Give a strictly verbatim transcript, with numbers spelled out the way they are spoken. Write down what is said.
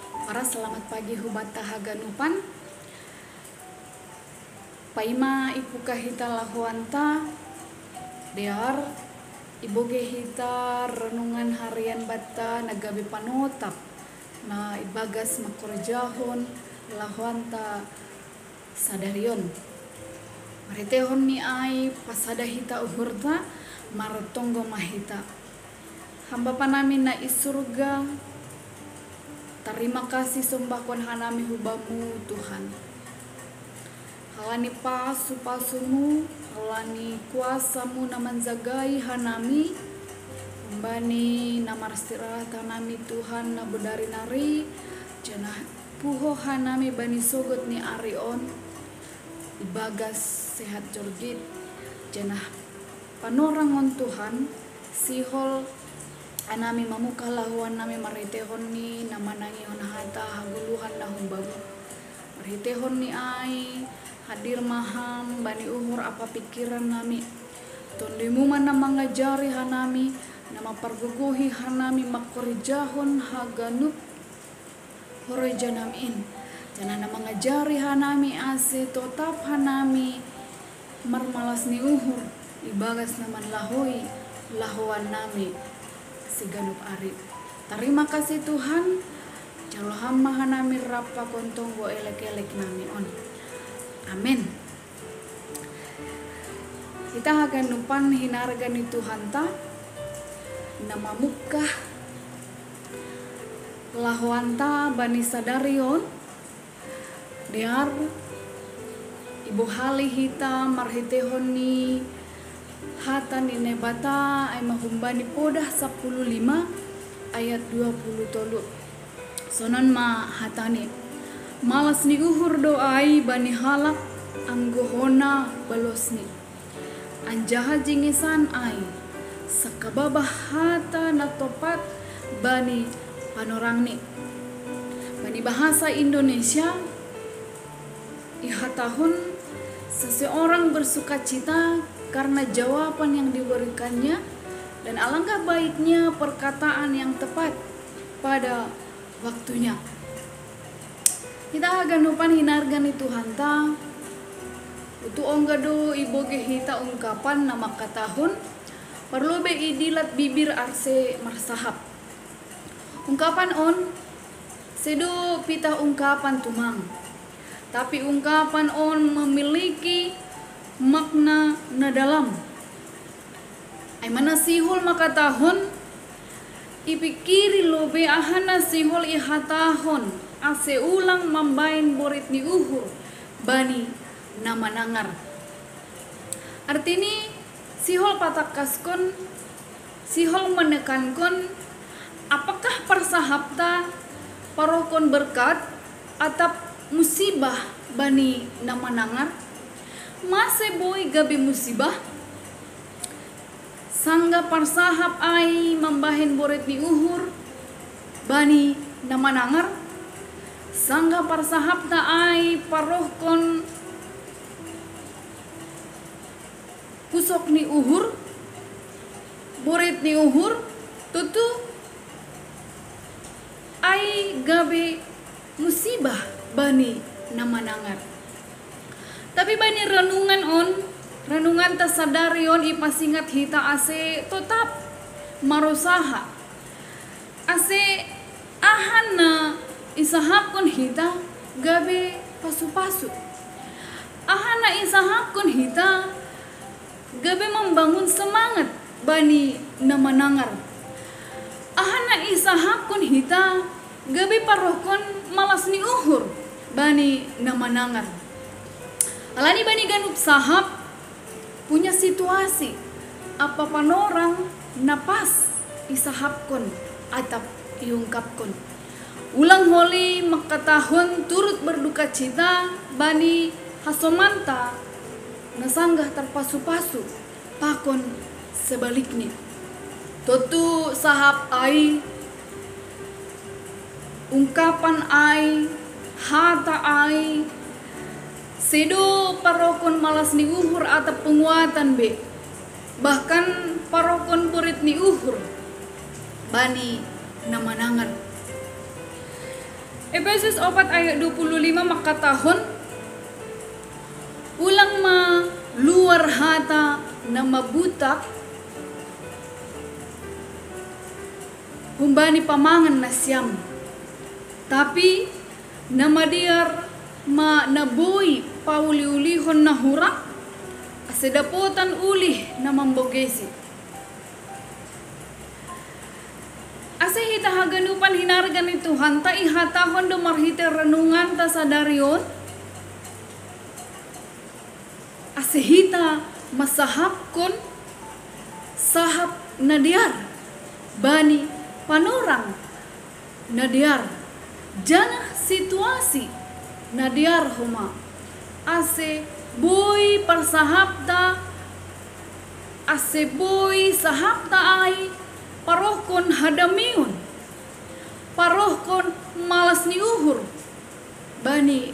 Para selamat pagi hubatta haganupan. Paima ipuka hita lahoanta, dear, iboge hita renungan harian batta na gabe panotap na ibagas mangkorjahon lahoanta sadarion. Marhitehon ni ai pasada hita uhurta, martonggo ma hita. Hambapa nami na i surga, tarima kasih sombahkon hanami hu Bamu Tuhan. Halani pasu-pasumu, halani kuasamu na manjagai hanami, umbani na maristirahat hanami Tuhan na bodari nari, janah puho hanami bani sogot ni ari on, ibagas sehat jorgit, janah panorangon Tuhan, sihol hanami mamungkah lahoan nami marhitehon ni na manangihon hata hagoluhan na humbamu. Marhitehon ni ai, hadir ma Ham bani uhur ampa pingkiran nami. Tondimu ma na mangajari hanami, na mampargogohi hanami mangkorjahon haganup horoja nami in. Janah na mangajari hanami ase totap hanami marmalas ni uhur ibagas na manlahoi lahoan nami siganup ari. Tarima kasih Tuhan, jalo Ham ma hanami rap pakon tonggo elek-elek nami on. Amen. Hita haganupan hinarga ni Tuhanta, na mamungkah lahoanta bani sadarion, dear, ibohali hita marhitehon ni hata ni Naibata ai ma humbani Podah sapuluh lima ayat dua puluh tolu. Sonon ma hatani, malas ni uhur do ai bani halak anggo hona balosni. Anjaha jingisan ai, sangkababah hata na topat bani panorangni. Bani bahasa Indonesia, ihatahon, seseorang bersukacita karena jawaban yang diberikannya, dan alangkah baiknya perkataan yang tepat pada waktunya. Hita haganupan hinarga ni Tuhanta, utu ongga do iboge hita ungkapan na mangkatahon, parlu be idilat bibir ase marsahap. Ungkapan on, sedo pitah ungkapan tumang. Tapi ungkapan on memiliki makna na dalam. Ai ma na sihol mangkatahon, ipingkiri lobei aha na sihol ihatahon, ase ulang mambahen borit ni uhur bani na manangar. Artini, sihol patangkaskon, sihol manekankon, apakah parsahapta parohkon berkat atap musibah bani na manangar? Mase boi gabe musibah? Sanggah parsahap ai mambahen borit ni uhur bani na manangar, sanggah parsahapta ai parohkon pusok ni uhur, borit ni uhur, tutu ai gabe musibah bani na manangar. Tapi bani renungan on, renunganta sadari on ipasingat hita ase totap marusaha, ase aha na isahapkon hita gabe pasu-pasu. Aha na isahapkon hita gabe mambangun semangat bani na manangar. Aha na isahapkon hita gabe parohkon malas ni uhur bani na manangar. Alani bani ganup sahap punya situasi ampa panorang na pas isahapkon atap iungkapkon. Ulang holi mangkatahon turut berdukacita bani hasomanta na sanggah tarpasu-pasu pakon sebalikni. Tontu sahap ai, ungkapan ai, hata ai, sedo parohkon malas ni uhur atap penguatan be, bahkan parohkon borit ni uhur bani na manangar. Efesus opat ayat dua puluh lima makatahon, ulang ma luar hata na mabutak humbani pamangan nasiam, tapi na madear ma na boi pauliulihon nahurang, ase dapotan ulih na mambogesi. Ase hita haganupan hinarga ni Tuhanta, ihatahon do marhite renunganta sadari on, ase hita masahapkon sahap na dear bani panorang na dear, janah situasi na dear homa, ase boi parsahapta, ase boi sahapta ai parohkon hadamion, parohkon malas ni uhur bani